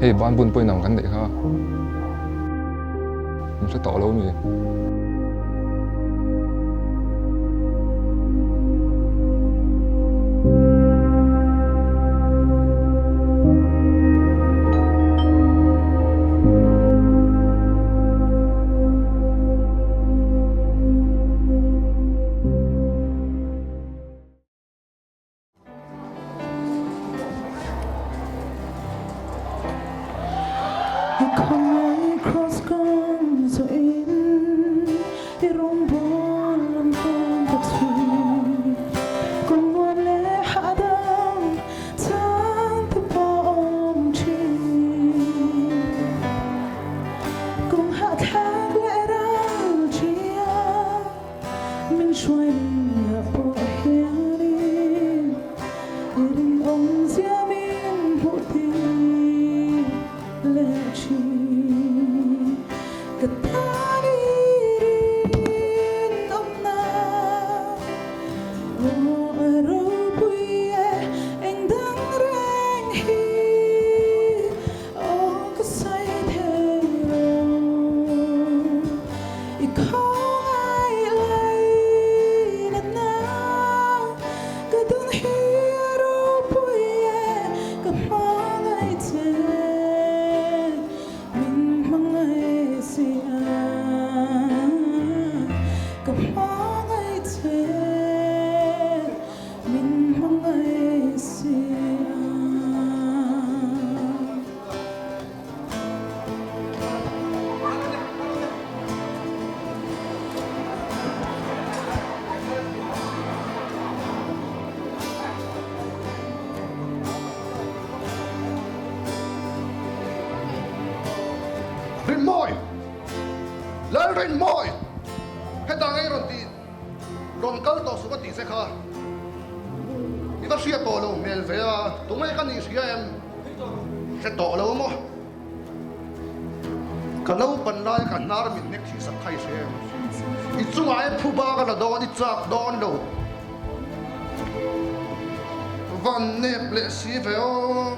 Hei ban bun pawhin ang kan neih kha. Min hre tawh lo mi? Rinmawi! Lalrinmawi! Heta ngei rawn tih rawn kal tawh suh ka tih che kha. I va hria tawh lo hmel ve a, tunge ka nih hria em? Hre tawh lo maw? Ka naupan lai ka hnar min hnek thih sak kha i hre em? I chungah hian phuba ka la dawn, i chak dawn lo. Van nep leh si ve aw.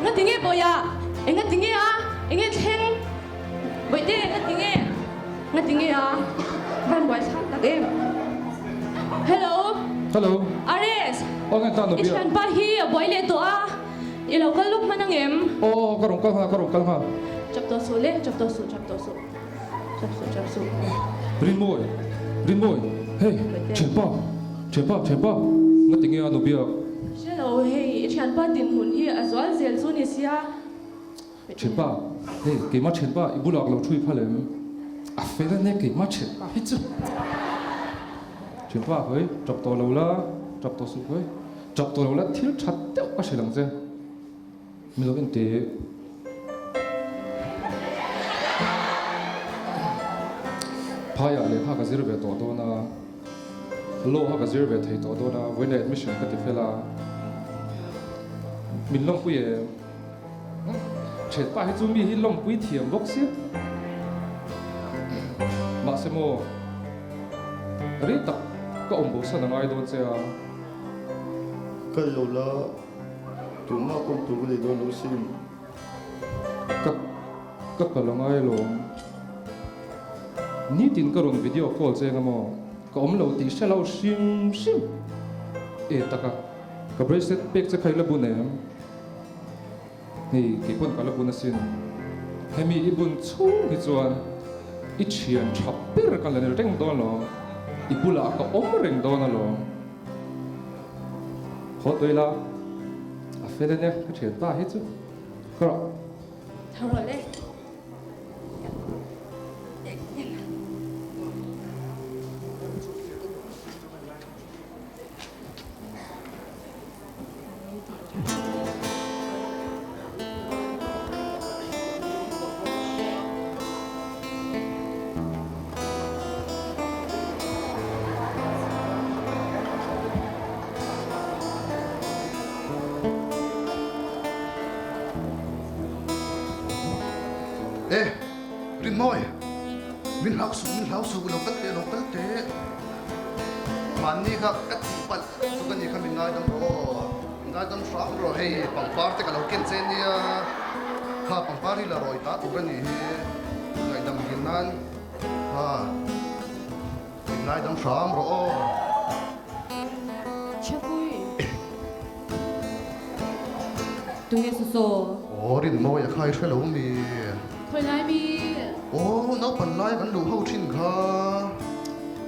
Nga tinge Bawiha? Enga tinge a? Enge thleng? Bawihte enga tinge? Nga tinge a? Van buai thlak tak em? Hello. Hello. Ares. Aw nge tan I thianpa hi a buai leh tawh a. I lo kal luk hman ang em? Aw aw ka rawn kal nghal ka rawn kal nghal. Chap tawh suh le, chap tawh suh, chap tawh suh. Chap suh, chap suh. Rinmawi, Rinmawi, hei thianpa, thianpa, thianpa, nga tinge a nubiak? Hre lo, hei i thianpa dinhmun hi a zual zel chu ni sia. Thianpa, hei keimah thianpa i bulah ka lo thui phal em? A fel a nia keimah thianpa hi chu. Thianpa hawi, tap tawh lo la, tap tawh suh hawi, tap tawh lo la thil that deuh ka hrilh ang che. Mi lo en teh. Phaiah lehkha ka zir ve tawh dawn a, law kha ka zir ve thei tawh dawn a, vawiin admission ka ti fel a, min lawmpui em? Ṭhianpa hi chu mi hi lawmpui thiam bawk sia. Mahse maw, rei tak ka awm bosan a ngai dawn che a. Kal lo la, tumah kawm tur ka nei dawn lo sin. Ka ka kal a ngai alawm. Nitin ka rawn video call che eng emaw ka awm lo tih hre lo hrim hrim. E taka, ka bracelet pek che kha i la bun em? Hei, kei pawn ka la bun asin. Hemi i bun chhung hi chuan i thian tha ber ka la ni reng dawn alawm. I bulah ka awm reng dawn alawm. Haw tawh ila, a fel ania ka thian ta hi chu. Ka rawh. Tha rawh le. E, Rinmawi, min hlau suh, min hlau suh, lo kal teh, lo kal teh. Mahni kha ka tihpalh chu ka ni kha min ngaidam rawh. Ngaidam hram rawh hei pangpar te ka lo ken che nia, kha pangpar hi la rawi ta tur a nih hi, ngaihdam hlim nan kha min ngaidam hram rawh aw. Chhapui. Tunge saw? Aw Rinmawia kha i hre lo mi? Khawi lai mi? Aw naupan lai kan luh ho thin kha.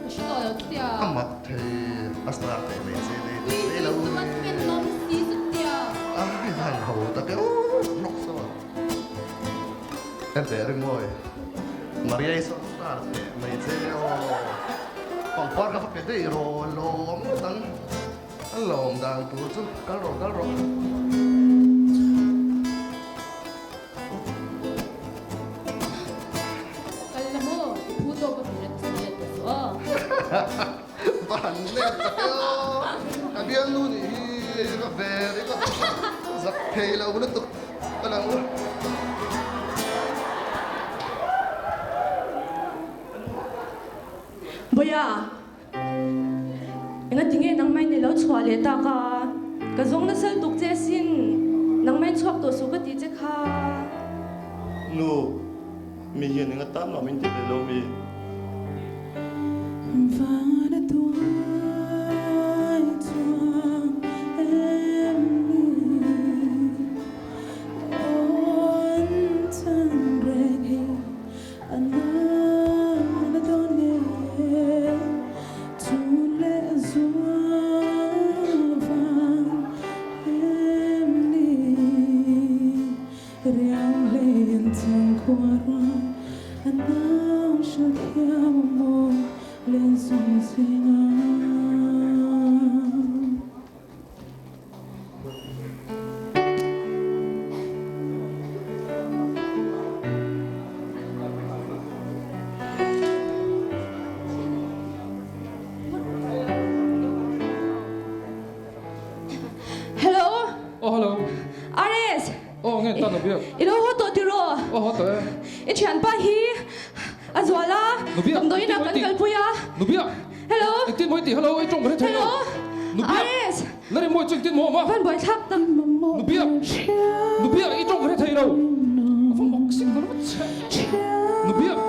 Ka hre tawh lo chutia. A mak thei a star teh mai che nei teh mai lo. Ui chuan pen lawm si chutia. A han ho tak e aw hnawk saw a. En teh Rinmawi Maria i saw star teh mai che aw. Pangpar ka va pe daih rawh lawm ngawt ang. A lawm dan tur chu kal rawh kal rawh. Kal la maw? I phu tawk a hmu rat chu let ta suh aw. Va han let tak e aw. Ka bialnu nih hi ka ve ringawt zak thei lo lutuk ka lang u. Bawia, Engatinge nangmah in i lo chhuah leh tak a? Ka zawng nasa lutuk che asin, nangmah in chhuak tawh suh ka tih che kha. Nu, mi hian enga tan mah min ti ve lo mi? Hello. Oh hello. RS. Oh nge tan biak. I lo haw tawh tiraw? Oh haw tawh e. I thianpa hi a zual a. Nubiak. Damdawiin ah kan kalpui a. Nubiak. Hello. Engtin maw i tih? Hello, i tawng ka hre thei lo. Hello. Nubiak. RS. La ri mawi chu engtin maw awm a? Van buai thlak tam. Nubiak. Nubiak, i tawng ka hre thei lo. A va mak sik ta ringawt che. Nubiak.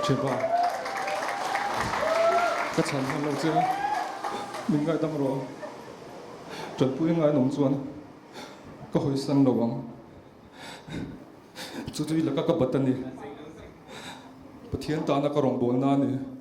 Thianpa, ka chhan hman lo che a, min ngaidam rawh. Tanpui ngai an awm chuan ka hawisan lo ang. Chu chu i laka ka bat a ni. Pathian tana ka rawngbawlna a ni.